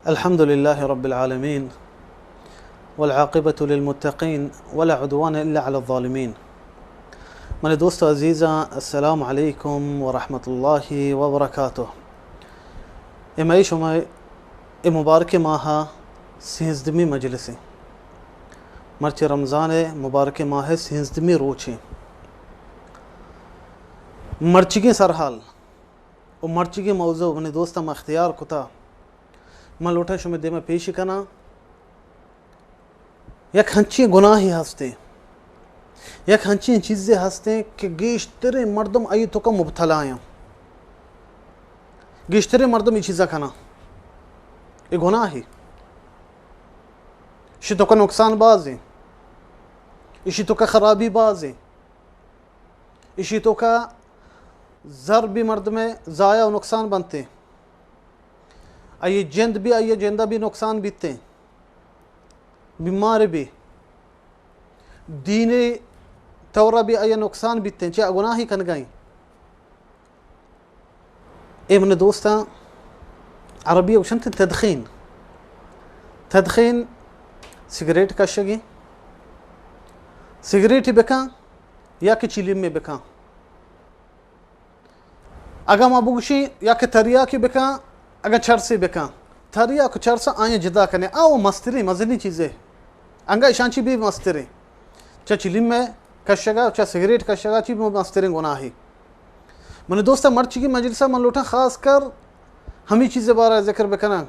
الحمد لله رب العالمين، والعاقبة للمتقين، ولا عدوان إلا على الظالمين. منی دوست و عزیزاں، السلام علیکم ورحمۃ اللہ وبرکاتہ. اے مئے شمئے اے مبارکیں ماہ ءِ سیزدمی مجلس ایں. مرچی رمضان ءِ مبارکیں ماہ ءِ سیزدمی روچ ایں. مرچیگیں سرحال و مرچیگیں موضوع منی دوستاں ما اختیار کتا، من لوٹاں شمئے دیما پیش کناں. یک ہنچیں گناہے ہستیں، یک ہنچیں چیزے ہستیں کہ گیشتریں مردم آئی توکا مبتلا ایں. گیشتریں مردم اے چیزا کناں. اے گناہے. اشی توکا نقصان بازیں، اشی توکا خرابی بازیں، اشی توکا زر بی مردمے ضائع و نقصان بنتیں، آئی جند بی، آئی جندا بی نقصان بیتیں، بیمار بی، دینی طورا بی آئی نقصان بیتیں، چہ گناہی کنگائیں. اے منی دوستاں، عربی ءَ گوشنت تدخین. تدخین سگریٹ کشگی. سگریٹ بکن یا کہ چلیم بکن. اگاں ما بگوشیں یا کہ تریاکی بکن، اگاں چرسے بکن. تریاک و چرس آیاں جدا کنے. آ و مستریں مزنیں چیزے. انگا اشان چی بی مستریں. چہ چلیم کشگا، چہ سگریٹ کشگا چی بی مستریں گناہے. منی دوستاں، مرچیگی مجلسا من لوٹاں خاص کر ہمے چیزے بارا ذکر بکناں.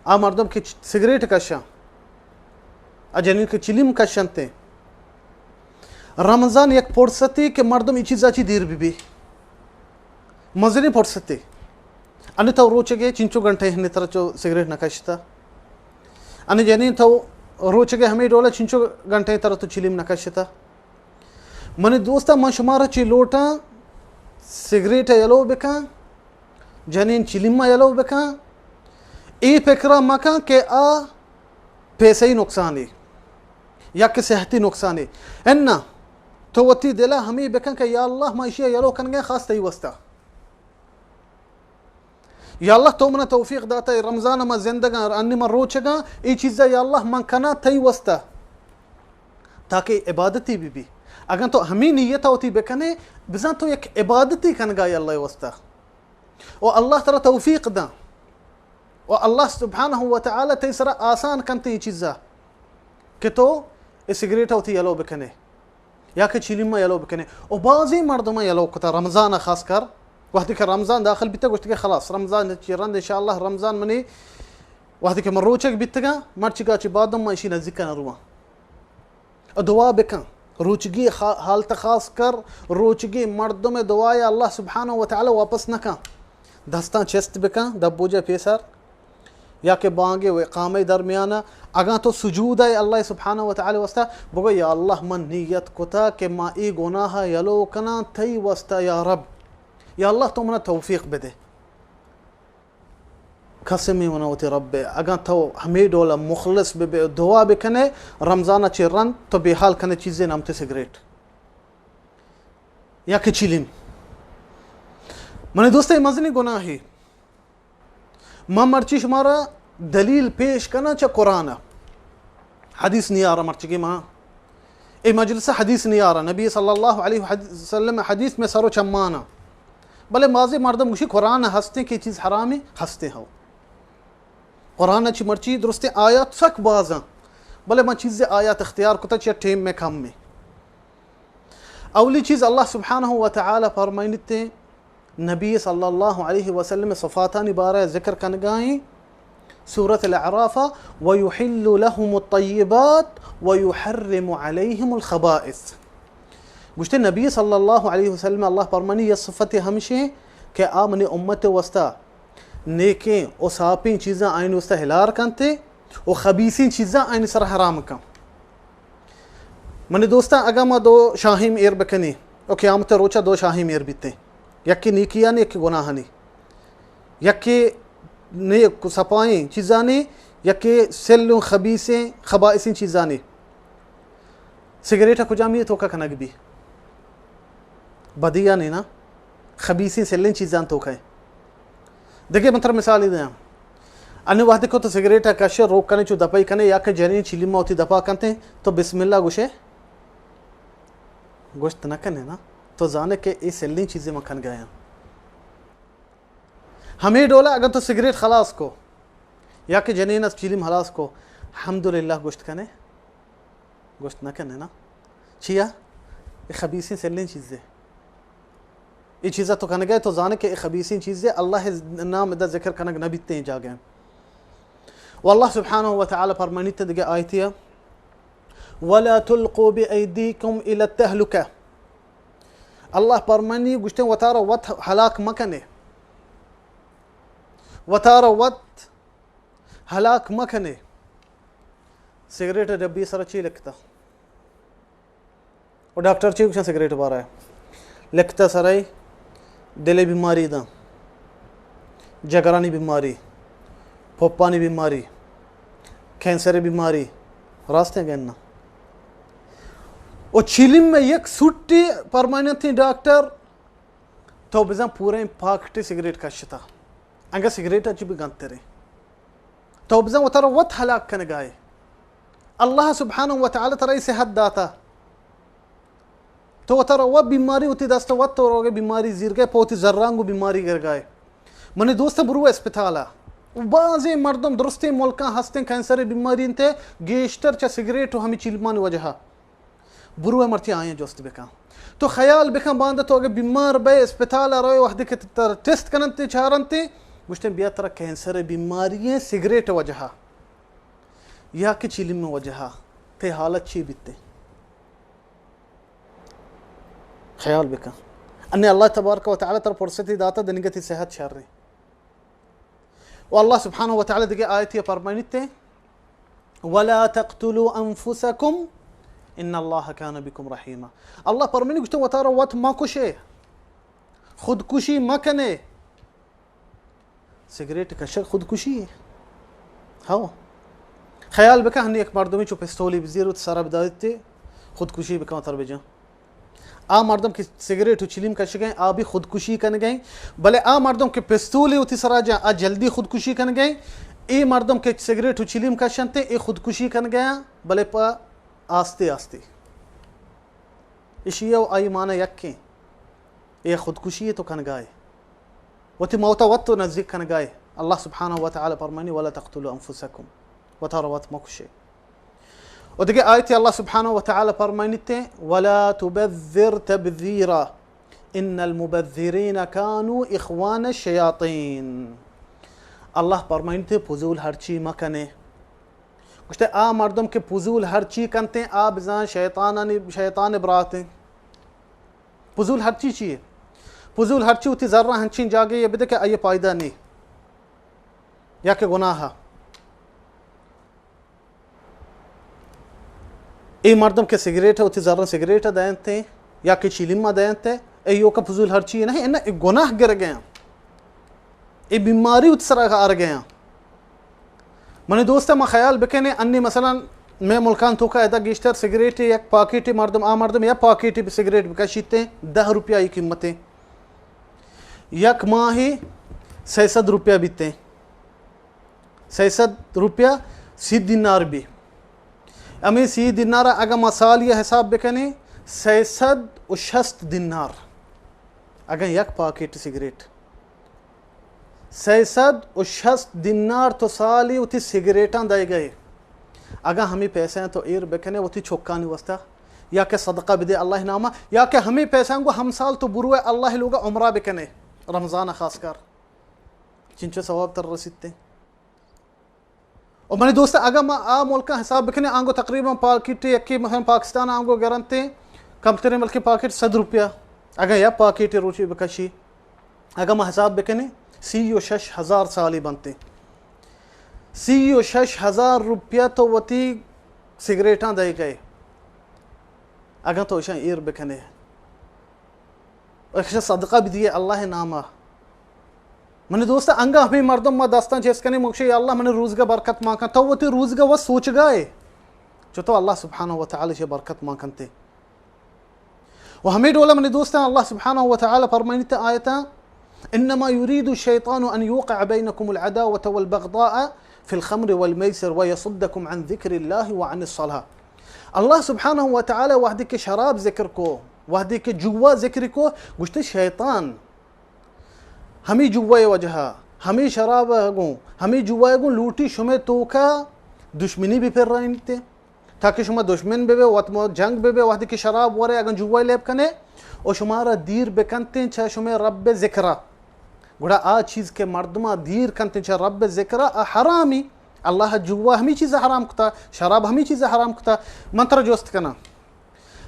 آ مردم کہ چ-، سگریٹ کشاں، آ جنین کہ چلیم کشنتے. رمضان یک فرصتے کہ مردم اے چیزا چی دیر بی بی. مزنیں فرصتے. انی تو روچگے چنچو گھنٹے ہنی ترا چو سگریٹ نہ کشتا. انی جنین تو روچگے ہمے ڈولا چنچو گھنٹے ترا تو چلیم نہ کشتا. منی دوستاں، من شمارا چی لوٹاں، سگریٹ یلو بکن، جنین چلیما یلو بکن، اے فکرا مکن کہ آ پیسہی نقصانے یا کہ صحتی نقصانے. اناں، تو وتی دلا ہمے بکن کہ یا اللہ، من اشیا یلو کنگے خاص تئی واسطہ. یا اللہ، تو منا توفیق داتا، اے رمضان ما زندگاں، انی ما روچگاں، اے چیزا یا اللہ من کناں تئی واسطہ، تاکہ عبادتی بی بی. اگاں تو ہمے نیت وتی بکنے، بزاں تو یک عبادتی کنگا یا اللہ واسطہ. و اللہ ترا توفیق داں. و اللہ سبحانہ و تعالی تئی سرا آسان کنت اے چیزا کہ تو اے سگریٹ وتی یلو بکنے. یا کہ چیلیم ما یلو بکنے. و بازیں مردماں یلو کتا رمضان خاص کر، وقتی کہ رمضان داخل بیتا گوشت کہ خلاص رمضان چی رند انشاءاللہ رمضان منی، وقتی کہ من روچگ بیتگاں، مرچگا چی بعد من اشی نزدیک نہ رواں. دعا بکن. روچگی خا-، حالت خاص کر، روچگی مردم دعای اللہ سبحانہ و تعالی واپس نکن. دستاں چست بکن، دبوجہ پیسر. یا کہ بانگے و اقامہ درمیانا، اگاں تو سجود ئے اللہ سبحانہ و تعالی واسطہ، بگو یا اللہ من نیت کتا کہ ما اے گناہ یلو کناں تئی واسطہ یا رب، یا اللہ تو منا توفیق بدے. قسمے منا وتی رب، اگاں تو ہمے ڈولا مخلص ببے، دعا بکنے، رمضان چہ رند تو بے حال کنے چیزے نام تے سگریٹ یا کہ چیلیم. منی دوست، اے مزنی گناہے. من مرچی شمارا دلیل پیش کناں چہ قرآن ءَ. حدیث نیارا مرچگی ما اے مجلس ءَ حدیث نیارا. نبی صلی اللہ علیہ وسلم حدیث میں سر و چمانا. بلے بازیں مردم گوشی قرآن ءَ ہستیں کہ چیز حرامیں، ہستیں ہو. قرآن ءَ چی مرچی درستیں آیات سک بازاں. بلے من چیز آیات اختیار کتا چہ ٹیم میں کم میں. اولی چیز اللہ سبحانہ و تعالی فرمائنتے، نبی صلی اللہ علیہ وسلم صفاتانی بارہ ذکر کنگائیں سورۃ الاعراف، ویحل لهم الطیبات ویحرم علیهم الخبائث. گوشتے نبی صلی اللہ علیہ وسلم اللہ فرمانی یہ صفت ہمشیں کہ آ منی امت واسطہ نیکیں و ساپیں چیزاں آئین واسطہ ہلار کنتے و خبیثیں چیزاں آئین سر حرام کن. منی دوستاں، اگاں ما دو شاہیم ایر بکنیں و قیامت روچا دو شاہیم ایر بیتیں، یکے نیکیانی، یکے گناہانی، یکے نیک و سپائیں چیزانی، یکے سل و خبیثیں خبائثیں چیزانی. سگریٹ کجامی توکا کنگ بی؟ بدیانی نا، خبیثیں سلیں چیزاں توکا. دگہ من ترا مثالے دیاں. انی وہدے کہ تو سگریٹ ءَ کشے، روک کنے، چو دپائی کنے، یا کہ جنین چیلم ءَ وتی دپا کنتے، تو بسم اللہ گوشے؟ گوشت نہ کنے نا۔ تو زانے کہ اے سلیں چیزے من کنگایاں۔ ہمے ڈولا اگر تو سگریٹ خلاص کو، یا کہ جنین از چیلم خلاص کو، الحمدللہ گوشت کنے؟ گوشت نہ کنے نا۔ چیا؟ اے خبیثیں سلیں چیزے۔ اے چیزا تو کنگے، تو زانے کہ اے خبیثیں چیزے، اللہ نام ادا ذکر کنگ نہ بیتے ایں جاگہ۔ و اللہ سبحانہ و تعالی فرمانیت دگہ آیتیا، ولا تلقوا بأيديكم إلى التهلكة۔ اللہ فرمانی، گوشتے وتارا وت ہلاک مکنے، وتارا وت ہلاک مکنے۔ سگریٹ ڈبی سر چی لکھتا؟ و ڈاکٹر چی گوشن سگریٹ بارہ؟ لکھتا سرے دل بیماری داں، جگرانی بیماری، پھپانی بیماری، کینسر بیماری، راستیں گن نا۔ و چیلم میں یک سوٹی پرماننت ڈاکٹر، تو بزن پوریں پاکٹی سگریٹ کشتا۔ انگا سگریٹ اچی بھی گنترے۔ تو بزن وتر وت ہلاک کنگائے۔ اللہ سبحانہ و تعالی ترا اے صحت داتا۔ تو وتر و بیماری وتی دست وت تو روگے، بیماری زیرگے، پہ وتی زرانگو بیماری گرگائے۔ منی دوست برو اسپتالا۔ و بازیں مردم درستیں ملکاں ہستیں کینسر بیماری انتے، گیشتر چہ سگریٹ و ہمی چیلمانی وجہا۔ برو مرچی آیاں جست بکن۔ تو خیال بکن، باندا تو اگہ بیمار بئے، اسپتال ء روئے، وہدے کہ ترا ٹیسٹ کننت، چارنت، گوشتن بیا ترا کینسر بیماری ایں سگریٹ وجہا یا کہ چیلم وجہا، تئی حالت چی بیتے؟ خیال بکن۔ انی اللہ تبارک و تعالی ترا فرصتی داتا، دنیگتی صحت شر ایں۔ و اللہ سبحانہ و تعالی دگہ آیتی فرمائنیت، ولا تقتلوا انفسکم ان اللہ کان بکم رحیما۔ اللہ فرمانی گوشتے وتارا وت مکشے، خودکشی مکنے۔ سگریٹ کشگ خودکشی ہے؟ ہاو۔ خیال بکن، ہنی یک مردمی چو پستولی بزیر وت سر بداریت، خودکشی بکن تر بجن۔ آ مردم کہ سگریٹ و چلیم کشگیں، آ بھی خودکشی کنگیں، بلے آ مردم کہ پستولی وتی سرا جاں، آ جلدی خودکشی کنگیں۔ اے مردم کہ سگریٹ و چلیم کشنتے، اے خودکشی کنگیں، بلے پہ آستے آستے۔ اشی و آئی معنی یکیں۔ اے خودکشی تو کنگائے۔ وتی موتا وت تو نزدیک کنگائے۔ اللہ سبحانہ و تعالی فرمانی، ولا تقتلوا انفسکم۔ وتارا وت مکشے۔ و دگہ آیتی اللہ سبحانہ و تعالی فرمائنیتے، ولا تبذر تبذیرا، ان المبذرین کانوا اخوان الشیاطین۔ اللہ فرمائنیتے، فضول ہرچی مکنے۔ گوشتے، آ مردم کہ فضول ہرچی کنتے، آ بزان شیطانانی، شیطان براتیں۔ فضول ہرچی چیے؟ فضول ہرچی وتی زرہ ہنچین جاگے یہ بدے کہ آئی فائدہ نہیں یا کہ گناہ۔ اے مردم کہ سگریٹ ء وتی زراں سگریٹ ء دینت یا کہ چیلم ء دینت، اے یوکا فضول ہرچی نہ، اے نہ، اے گناہ گر گیاں، اے بیماری وتی سرا آر گیاں۔ منی دوست، ما خیال بکنے، انی مثلاً مئے ملکان توکا ادا گیشتر سگریٹ یک پاکیٹے مردم، آ مردم یک پاکیٹے سگریٹ بکشیت، دہ روپیہ ای قیمت، یک ماہی سئے سد روپیہ بیت۔ سئے سد روپیہ سی دینار بی۔ ہمے سی دینار اگاں ما سالی ء حساب بکنیں، سئے سد و شست دینار۔ اگاں یک پاکیٹ سگریٹ، سئے سد و شست دینار تو سالی وتی سگریٹاں دئیگئے۔ اگاں ہمے پیسہ تو ایر بکنے وتی چکانی واسطہ، یا کہ صدقہ بدے اللہ نامہ، یا کہ ہمے پیسہ گو ہمسال تو بروئے اللہ لوگا عمرہ بکنے، رمضان خاص کر۔ چنچو ثواب تر رسیتے۔ و منی دوست، اگاں ما آ ملکاں حساب بکنیں، آنگو تقریباً پاکیٹ یکی مثلاً پاکستان آنگو گرنتے، کمترین بلکہ پاکیٹ سد روپیہ، اگاں یک پاکیٹ روچی بکشی، اگاں ما حساب بکنیں، سی و شش ہزار سالی بنتے۔ سی و شش ہزار روپیہ تو وتی سگریٹاں دئے گئے، اگاں تو اشاں ایر بکنے۔ اکش صدقہ بدیے اللہ ناما۔ منی دوست، انگا ہمیں مردم ما دستان چیز کنی، مکشی، یا اللہ منی روزگا برکت مان کن۔ تو وتی روزگا و سوچگائے، چو تو اللہ سبحانہ و تعالی چے برکت مان کنتے۔ و ہمیں ڈولا منی دوستان اللہ سبحانہ و تعالی فرمائنیت آیتا، انما يريد الشيطان ان يوقع بينكم العداوة والبغضاء في الخمر والميسر ويصدكم عن ذكر الله وعن الصلاة. اللہ سبحانہ و تعالی وہدے کہ شراب ذکر کو، وہدے کہ جوا ذکر کو، گوشتے شیطان ہمے جوا وجہ، ہمے شراب گوں، ہمے جوا گوں لوٹی شمے توکا دشمنی بہ پرائینتے، تاکہ شما دشمن بہ بے، وت ما جنگ بہ بے، وہدے کہ شراب ورے، اگن جوا لیب کنے، و شمارا دیر بکنتے چہ شمے رب ذکرا۔ گڑا آ چیز کہ مردما دیر کنتے چہ رب ذکرا، آ حرامی۔ اللہ جوا ہمے چیز حرام کتا، شراب ہمے چیز حرام کتا۔ من ترا جست کناں،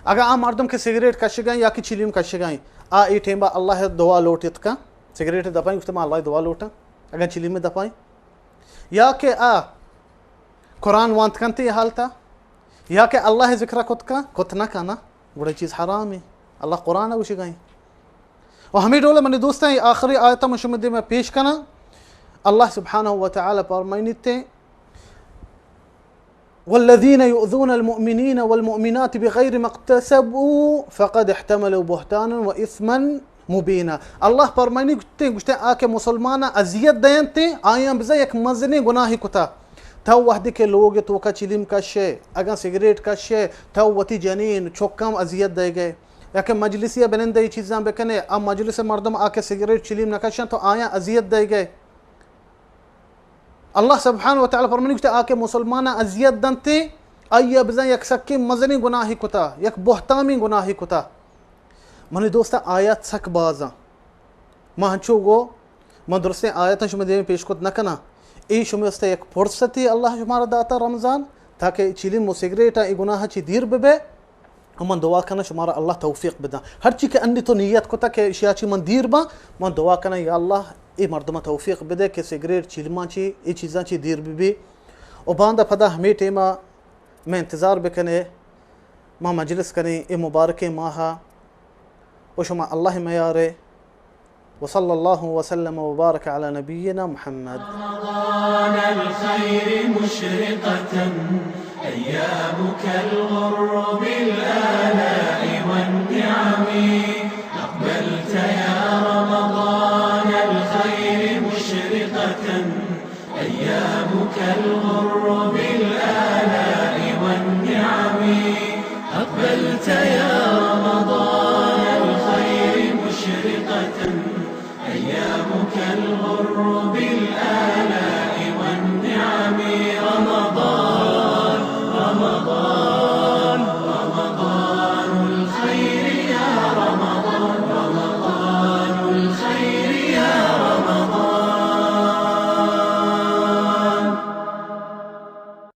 اگاں آ مردم کہ سگریٹ کشگائیں یا کہ چلیم کشگائیں، آ اے ٹیمبا اللہ دعا لوٹت کن، سگریٹ دپائیں، گفتے ما اللہ دعا لوٹاں، اگاں چلیم دپائیں، یا کہ آ قرآن وانت کنت اے حالتا، یا کہ اللہ ذکر کت کن، کت نہ کنا، گڑا چیز حرام ہے۔ اللہ قرآن گوشگائیں۔ و ہمیں ڈول منی دوستاں، آخری آیت من شما دیما پیش کناں۔ اللہ سبحانہ و تعالی فرمائنیتے، والذين يؤذون المؤمنين والمؤمنات بغير ما اكتسبوا فقد احتملوا بهتانا وإثما مبينا۔ اللہ فرمائنی گوشتے، گوشتے آ کہ مسلماناں اذیت دینتے، آیاں بزاں یک مزنیں گناہی کتا۔ تو وہدے کہ لوگ توکا چلیم کشے، اگاں سگریٹ کشے، تو وتی جنین چکاں اذیت دے گئے۔ یا کہ مجلسی بنندے چیزاں بکنے، آ مجلس مردم آ کہ سگریٹ چلیم نہ کشن تو آیاں اذیت دے گئے۔ اللہ سبحانہ و تعالی فرمانی گوشتے، آ کہ مسلماناں اذیت دنتے، آئی ء بزاں یک سکیں مزنیں گناہے کتا، یک بہتامیں گناہے کتا۔ منی دوستاں، آیات سک بازاں۔ ما ہنچو گو، ما درستیں آیاتاں شما دیمے پیش کت نہ کناں۔ اے شما است یک فرصتے اللہ شمارا داتا رمضان، تاکہ چلم و سگریٹ ء اے گناہ چی دیر ببے۔ و من دعا کناں شمارا اللہ توفیق بداں۔ ہرچی کہ انی تو نیت کتا کہ اشیا چی من دیر باں، من دعا کناں یا اللہ اے مردماں توفیق بدے کہ سگریٹ، چلماں چی، اے چیزاں چی دیر ببی۔ و باندا پدا ہمے ٹیما میں انتظار بکنے، ما مجلس کنیں اے مبارکیں ماہا۔ و شما اللہ میارے۔ وصلى الله وسلم وبارك على نبينا محمد. رمضان الخير مشرقة، أيامك الغر بالآلاء والنعم. أقبلت يا رمضان الخير مشرقة، أيامك الغر